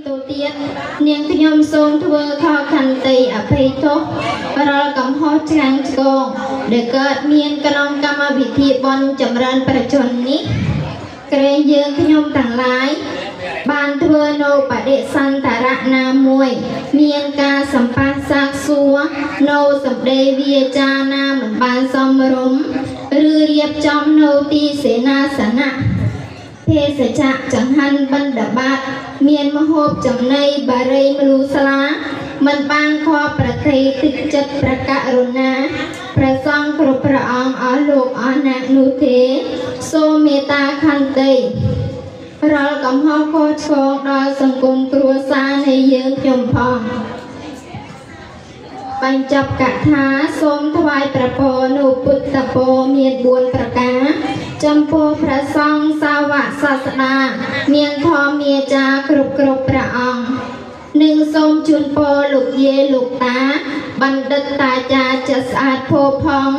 ទៅទៀតនាងខ្ញុំសូមធ្វើខខន្តីអភ័យទោសរាល់កំហុសឆ្ងាំងឆ្គងដែលកើតមានក្នុងកម្មវិធីបុណ្យចម្រើនព្រះជន្មនេះក្រែងយើងខ្ញុំទាំងឡាយបានធ្វើនៅបដិសន្តរៈណាមួយមានការសម្ផស្សសាកសួរនៅសម្ដីវាចាណាមិនបានសមរម្យឬរៀបចំនៅទីសេនាសនៈភេសជ្ជៈចង្ហាន់បណ្ឌបាតមានមហូបចំណីបារីមលូស្លាមិនបានខកប្រតិទឹកចិត្តប្រករុណាព្រះសង្ឃគ្រប់ព្រះអង្គអស់លោកអស់អ្នកនោះទេសូមមេត្តាខន្តីរាល់កំហុសខុសឆ្គងដល់សង្គមគ្រួសារនៃយើងខ្ញុំផងបញ្ចប់កថាសូមថ្វាយព្រះពរនូពុទ្ធពរមាន4ប្រការចំពោះព្រះសង្ឃសាវកសាស្តាមានធម្មាចារគ្រប់ព្រះអង្គនិងសូមជូនពរលោកយាយលោកតាបណ្ឌិតតាចារចិត្តស្អាតផូរផង់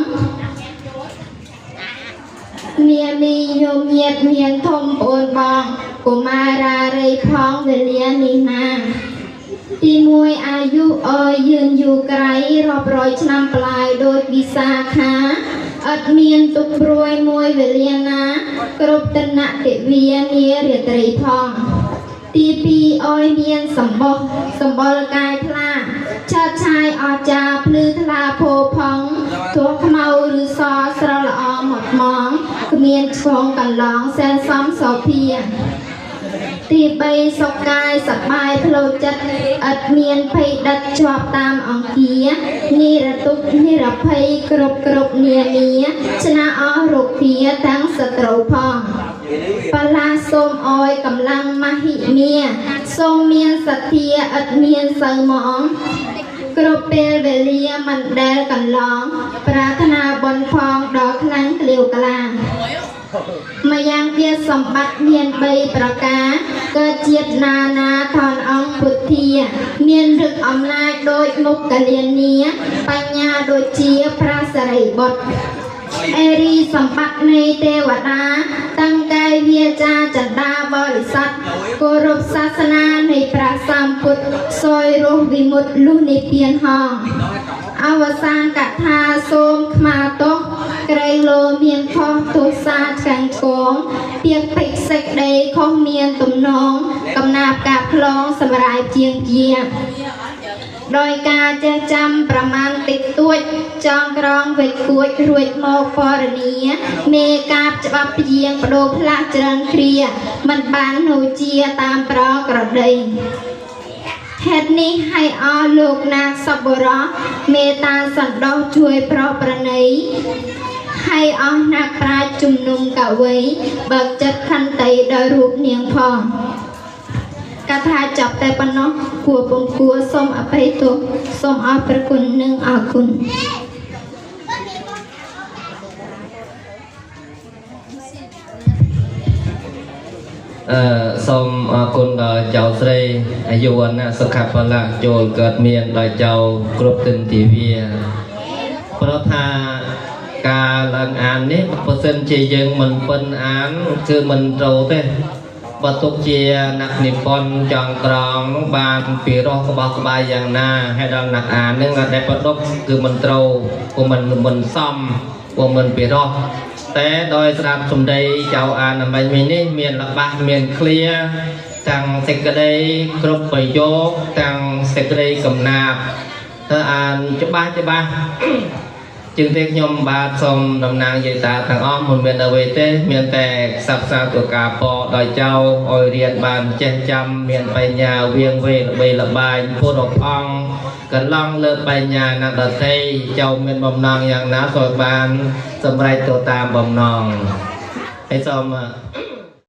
នាមីញោមញាតមានធំប្អូនបងកុមារារីផងវេលានេះណាទី1អាយុអយយឺនយូរក្រៃរាប់រយឆ្នាំប្លាយដោយវិសាខាឥតមានទុកព្រួយមួយវេលាណាគ្រប់តនតិវានារាត្រីផងទី2អយមានសម្បុកសម្បុរកាយថ្លាឆើតឆាយអស្ចារ្យភ្លឺថ្លាផូរផង់ទោះខ្មៅឬសស្រស់ល្អមកម៉ងគ្មានឆ្កងកន្លងសែនសំសោភាទី3សុខកាយសប្បាយផ្លូវចិត្តឥតមានភ័យដិតជាប់តាមអង្គានិរទុក្ខនិរភ័យគ្រប់នានាឆ្នះអស់រោគាទាំងសត្រូវផងបលាសូមអោយកម្លាំងមហិមាសូមមានសទ្ធាឥតមានសៅមងគ្រប់ពេលវេលាមិនដែលកន្លងប្រាថ្នាបុណ្យផងដល់ខ្លាំងក្លៀវក្លាម្យ៉ាងទៀតសម្បត្តិមាន3ប្រការកើតជាតិណានាថនអង្គពុទ្ធាមានឫកអំណាចដូចមុខកលានីបញ្ញាដូចជាព្រះសិរីបុត្រអេរីសម្បត្តិនៃទេវតាតាំងកាយវាចាចន្តាបរិស័ទគោរពសាសនានៃព្រះសម្ពុទ្ធសយរស់វិមុតលុះនិព្វានហងអវសានកថាសូមខ្មាទោសក្រែងលោមានខុសទោសាឆ្កាំងឆ្គងពាក្យពេចន៍សេចក្តីខុសមានទំនងកំណាបកាបខ្លងសម្រាយជាងជាដោយការចេះចាំប្រមាណតិចតួចចងក្រងវិចគួចរួចមកបរនីមេកាបច្បាប់ព្យាងបដូរផ្លាស់ច្រើនគ្រាមិនបាននូជាតាមប្រក្រតីហេតុនេះឲ្យអស់លោកណាសប្បុរសមេត្តាសន្តោសជួយប្រោសប្រណីហើយអស់ណាប្រាជ្ញជំនុំកវីបើកចិត្តខន្តីដល់រូបនាងផងកថាចប់តែប៉ុណ្ណោះគួរពំគួរសូមអភ័យទោសសូមអរព្រគុណនិងអរគុណសូមអរគុណដល់ចៅស្រីអាយុវណ្ណៈសុខពលៈចូលកើតមានដល់ចៅគ្រប់ទិនទិវាព្រោះថាការឡើងអាននេះបើសិនជាយើងមិនពិនអានគឺមិនត្រូវទេបើទុកជាអ្នកនិពន្ធចងក្រងនោះបានពីរោះក្បោះក្បាយយ៉ាងណាហើយដល់អ្នកអាននឹងអត់ដែលប្រដប់គឺមិនត្រូវព្រោះមិនសមព្រោះមិនពីរោះតែដោយស្រាប់សម្ដីចៅអានអំបញ្ញមិញនេះមានល្បះមានឃ្លាទាំងសេចក្តីគ្រប់ប្រយោគទាំងសេចក្តីកំណាបទៅអានច្បាស់ជាងទេខ្ញុំបាទសូមតំណាងយាយតាទាំងអស់មិនមានអ្វីទេមានតែផ្សព្វផ្សាយទៅការពរដល់ចៅឲ្យរៀនបានចេះចាំមានបញ្ញាវៀងវេល្បីល្បាញពុទ្ធអង្គកន្លងលើបញ្ញាអ្នកដទៃចៅមានបំណងយ៉ាងណាសូមបានសម្រេចទៅតាមបំណងហើយសូម